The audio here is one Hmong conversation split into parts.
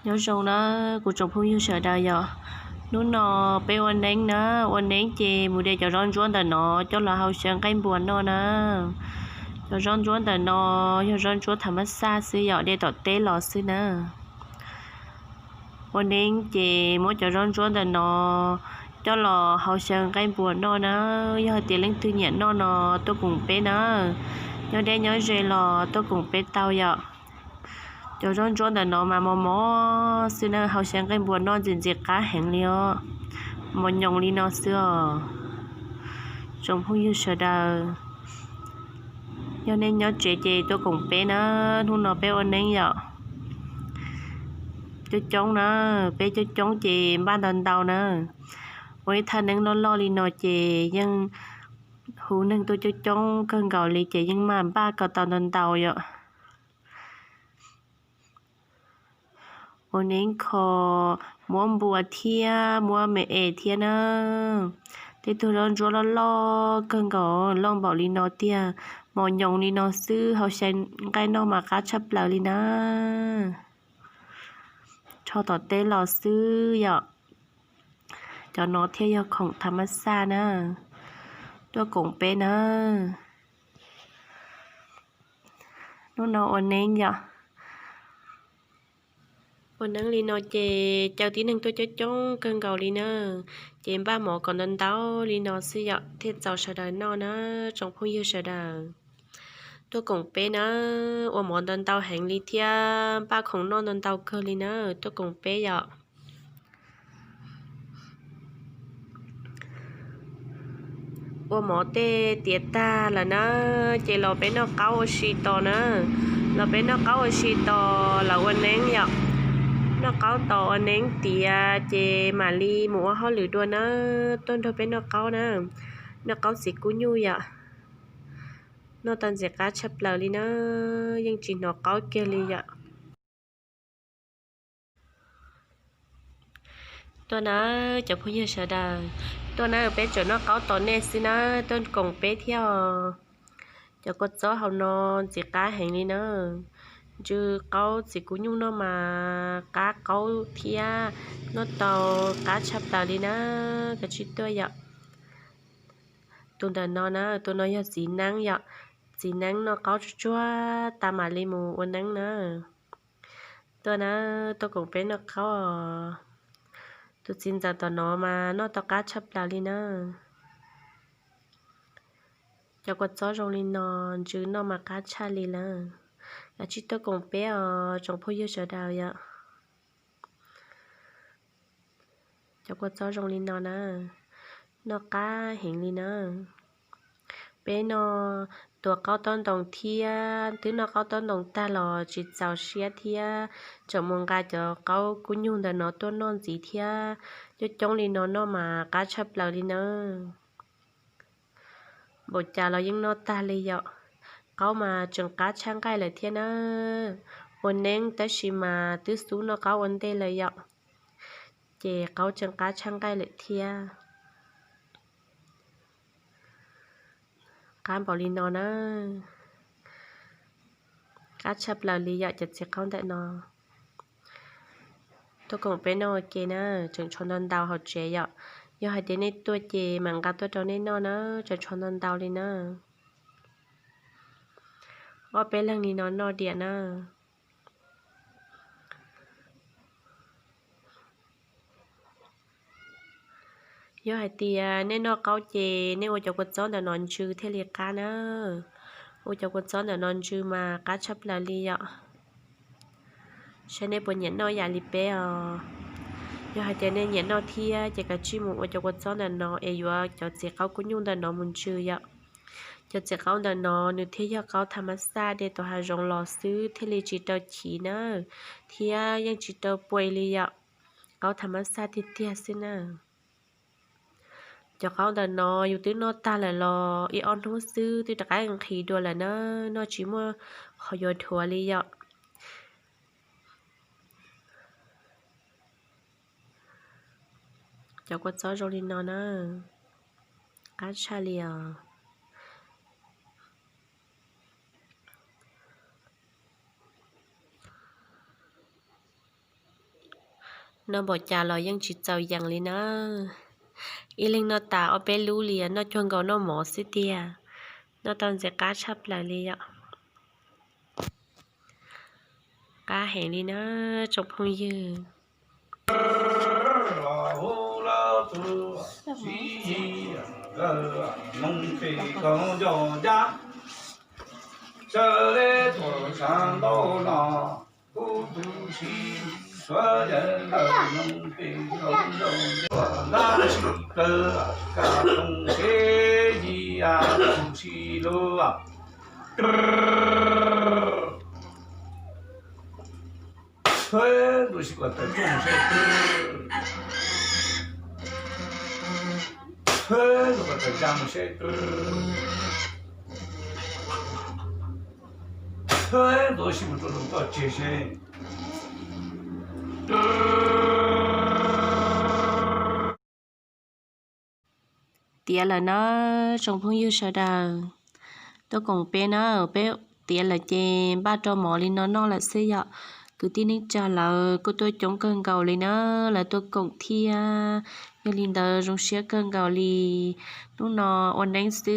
Nyob zoo na kuv tsoom phooj ywg sawv daws yom. Hnub no peb ua neeb na, ua neeb ces mus de cov zaub ntsuab ntawm no coj los hau xyaw nqaij npua noj na. Cov zaub ntsuab ntawm no yog zaub ntsuab tham mab xaj xwb yom, de tom teb los xwb na. Ua neeb ces muab cov zaub ntsuab ntawm no coj los hau xyaw nqaij npua noj na. Yog hais tias leej twg nyiam noj no tuaj koom peb na, nyob deb nyob ze los tuaj koom peb tau yom. Cov zaub ntsuab ntawm no mas mos mos xwb na, hau xyaw nqaij npua noj ntxim ntxim qab heev li os. Mos nyoos li no xwb os. Tsoom phooj ywg sawv daws, yog nej nyob tsev ces tuaj koom peb na. Hnub no peb ua neeb yom. Coob coob na, peb coob coob ces npaj ntau ntau na. Ua ib thaj neeb loj loj li no ces yeej hu neeg tuaj coob coob kawg nkaus li ces yeej mam npaj kom tau ntau ntau yom. Ua neeb kho, muab npua thiab muab me es thiab na. Tej tug zaub ntsuab loj loj kawg nkaus, loj npaum li no tiag, mos nyoos li no xwb, hau xyaw nqaij noj mas qab tshaj plaws li na. Rho tom teb los xwb yom. Cov no thiaj yog khoom tham mab xaj na. Tuaj koom peb na. Hnub no ua neeb yom. Ua neeb li no ces caw tib neeg tuaj coob coob kawg nkaus li na. Ces npaj mov kom ntau ntau li no xwb yom thiaj txaus sawv daws noj na. Tsoom phooj ywg sawv daws, tuaj koom peb na. Ua mov ntau ntau heev li thiab npaj khoom noj ntau ntau kawg li na. Tuaj koom peb yom. Ua mov tej tiav tag lawm na, ces los peb noj qaub ua si tos na. Los peb noj qaub ua si tos lawv ua neeb yom. Noj qaub tos ua neeb tiav ces mam li mus ua hauj lwm dua na. Tuaj nrog peb noj qaub na. Noj qaub txiv kub nyuj yom. Noj tau ntxim qab tshaj plaws li na, yeej tsis hnov qaub kiag li yom. Tuaj na cov phooj ywg sawv daws, tuaj na peb tseem noj qaub tos nej xwb na, tuaj koom peb thiab os. Cov kua txob hauv no ntxim qab heev li na. Ntsw qaub txiv kub nyuj noj mas qab qaub thiab noj tau qab tshaj plaws li na. Kav tsij tuaj yom. Tus ntawm no na, tus no yog txiv neeb yom. Txiv neeb noj qaub tsuag tsuag tas mam li mus ua neeb na. Tuaj na, tuaj koom peb noj qaub os. Tus txiv ntxawm tom no mas noj tau qab tshaj plaws li na. Cov kua txob zoo li no, ntsw noj mas qab tshaj li lawm. Kav tsij tuaj koom peb os tsoom phooj ywg sawv daws yom. Cov kua txob zoo li no na, noj qab heev li na. Peb noj tua qaub taub ntoos thiab, twb noj qaub taub ntoos tag los tsis txaus siab thiab, tseem mus nqa cov qaub kub nyuj ntawm no tuaj noj ntxiv thiab. Coob coob li no noj mas qab tshaj plaws li na. Npaum cas los yeej noj tag li yom. Qaub mas tseem qab tshaj nqaij lawm thiab na. Ua neeb tab sis mas twb xub noj qaub ua ntej lawm yom. Ces qaub tseem qab tshaj nqaij lawm thiab. Qab npaum li no na, qab tshaj plaws li yom cov txiv qaub ntawm no. Tuaj koom peb noj ua ke na, tseem tshuav ntau ntau hauv tsev yom. Yog hais tias nej tuaj ces mam nqa tuaj rau nej noj na, tseem tshuav ntau ntau li na. Ob peb leeg li no noj diam na. Yog hais tias nej noj qaub ces nej ua cov kua txob ntawm no ntsw thiaj li qab na. Ua cov kua txob ntawm no ntsw mas qab tshaj plaws li yom. Saib nej puas nyiam noj yam li peb os. Yog hais tias nej nyiam noj thiab ces kav tsij mus ua cov kua txob ntawm no es yuav cov txiv qaub kub nyuj ntawm no mus ntsw yom. Cov txiv qaub ntawm no nws thiaj yog qaub tham mas xaj de tau hav zoov los xwb thiaj li tsis rau chiv na, thiab yeej tsis rau puas li yom. Qaub tham mas xaj tiag tiag xwb na. Cov qaub ntawm no yus twb noj tag lawm los ib ob hnub xwb twb rov qab nqhis dua lawm na, noj tsis muaj qhov yuav dhuav li yom. Cov kua txob zoo li no na, qab tshaj li os. Noj npaum cas los yeej tsis txaus yees li na. Ib leeg noj tas ob peb lub li, noj cuag nkaus noj mov xwb tiag. Noj tau ntxim qab tshaj plaws li yom. Qab heev li na tsoom phooj ywg. Ntuj sib kuas taws rooj seb. Ntuj kuas taws ya mus seb. Ntuj sib mus rau lub toj tseg seb. Tiav lawm na tsoom phooj ywg sawv daws, tuaj koom peb na, peb tiav lawm ces npaj rau mov li no noj lawm xwb yom. Kwv tij neej tsa lawv kuj tuaj coob kawg nkaus li na, lawv tuaj koom thiab. Yog li ntawd zoo siab kawg nkaus li. Hnub no ua neeb xwb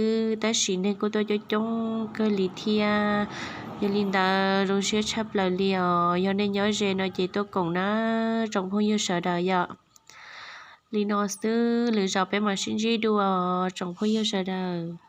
tab sis neeg kuj tuaj coob coob kawg li thiab. Yog li ntawd zoo siab tshaj plaws li os. Yog nej nyob ze no ces tuaj koom na tsoom phooj ywg sawv daws yom. Li no xwb, lwm zaus peb mam sib ntsib dua tsoom phooj ywg sawv daws.